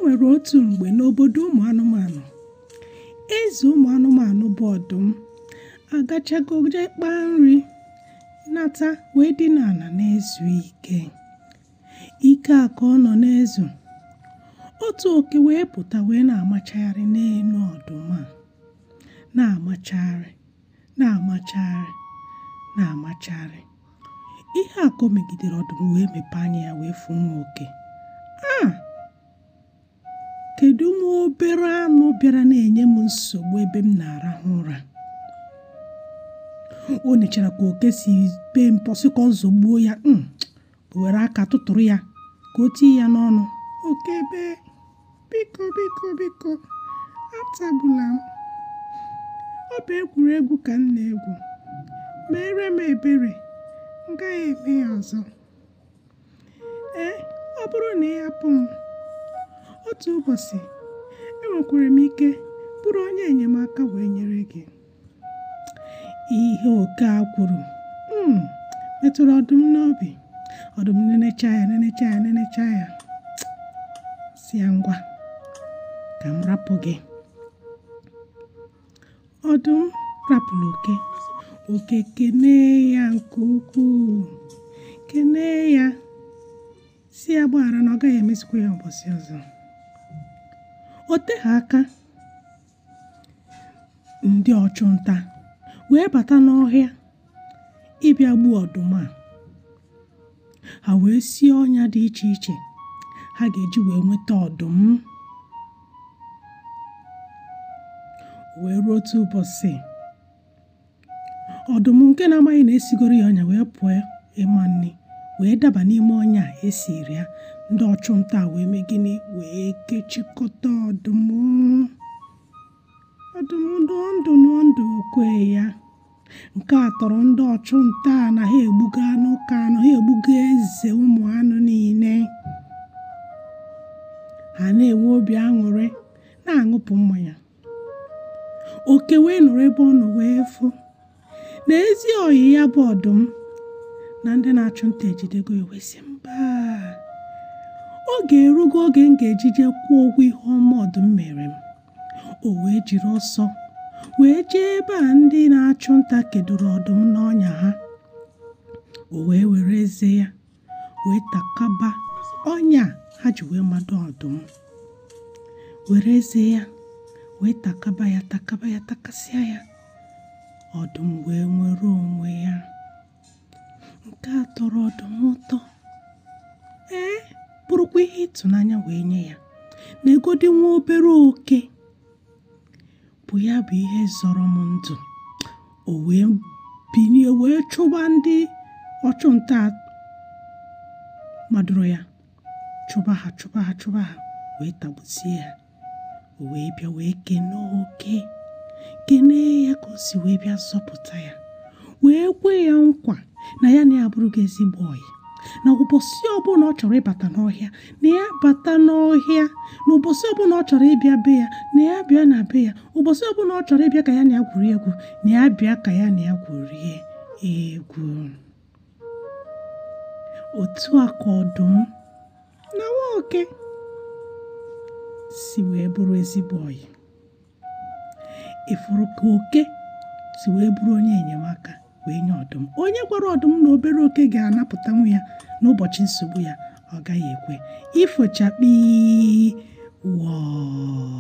Nwere otu mgbe n'obodo ụmụ anụmanụ, eze ụmụ anụmanụ bụ ọdụm agachago jee kpaa nri nata wee dina ala na-ezu ike. Ike a ka ọ nọ na-ezu, otu oke wee pụta wee na-amachagharị n'elu ọdụm a, na-amachagharị, na-amachagharị, na-amachagharị. Ihe a ka o megidere ọdụm wee mepee anya ya wee fụ nwa oke. A kedu nwa obere anụ bịara na-enye m nsogbu ebe m na-arahụ ụra? O nechara ka oke si bee mpọsị ka ọ zọgbuo ya, o were aka tụtụrụ ya ka o tinye ya n'ọnụ. Oke bee, biko biko biko, atagbula m. Ọ bụ egwuregwu ka m na-egwu. Meere m ebere, m gaghị eme ya ọzọ. Ee, ọ bụrụ na ị hapụ m, otu ụbọchị enwekwara m ike bụrụ onye enyemaka wee nyere gị. Ihe oke a kwuru metụrụ ọdụm n'obi. Ọdụm nenecha ya, nenecha ya, nenecha ya, sị ya ngwa ka m rapụ gị. Ọdụm rapụrụ oke. Oke kenee ya nke ukwuu, kenee ya, sị ya gbaghara na ọ gaghị emezikwa ya ụbọchị ọzọ. O teghị aka, ndị ọchụnta wee bata n'ọhịa ịbịa gbuo ọdụm a. Ha wee sie ọnya dị iche iche ha ga-eji wee nweta ọdụm. Wee ruo otu ụbọchị, ọdụm nke na-amaghị na esigoro ya ọnya wee pụọ ịma nri wee daba n'ime ọnya a esiri ya. Ndị ọchụnta wee mee gịnị? Wee kechikọta ọdụm. Ọdụm nụọ ndụ nụọ ndụ okwe ya. Nke a tọrọ ndị ọchụnta na ha egbugo anụ ka anụ, ha egbugo eze ụmụ anụ niile. Ha na-enwe obi aṅụrị, na-aṅụpụ mmanya. Oke wee nọrọ ebe ọ nọ wee fụ na ezi ọyị ya bụ ọdụm na ndị na-achụ nta ejidego ya, wee sị mba, oge erugo oge m ga-eji jee kwụọ ụgwọ ihe ọma ọdụm mere m. O wee jiri ọsọ wee jee ebe a ndị na-achụ nta kedoro ọdụm n'ọnya ha. O wee were eze ya wee takaba ọnya ha ji wee mado ọdụm. Were eze ya wee takaba ya, takaba ya, takasịa ya. Ọdụm wee nwere onwe ya. Nke a tọrọ ọdụm ụtọ, ee, bụrụkwa ihe ịtụnanya wee nye ya. Na egodi nwa obere oke bụ ya bụ ihe zọrọ m ndụ. O wee binie wee chụba ndị ọchụnta madoro ya, chụba ha, chụba ha, chụba ha, wee tagbusie ha. O wee bịa wee kenee oke, kenee ya ka o si wee bịa zọpụta ya, wee kwe ya nkwa na ya na ya abụrụgo ezigbo ọyị, na ụbọchị ọbụla ọ chọrọ ịbata n'ọhịa na ya bata n'ọhịa, na ụbọchị ọbụla ọ chọrọ ịbịa be ya na ya bịa na be ya, ụbọchị ọbụla ọ chọrọ ịbịa ka ya na ya gwurie egwu na ya bịa ka ya na ya gwurie egwu. Otu a ka ọdụm na nwa oke si wee bụrụ ezigbo ọyị. Ịfụrụ ka oke si wee bụrụ onye enyemaka wee nye ọdụm. Onye gwara ọdụm na obere oke ga-anapụtanwu ya n'ụbọchị nsogbu ya, ọ gaghị ekwe. Ifochakpi wọọ.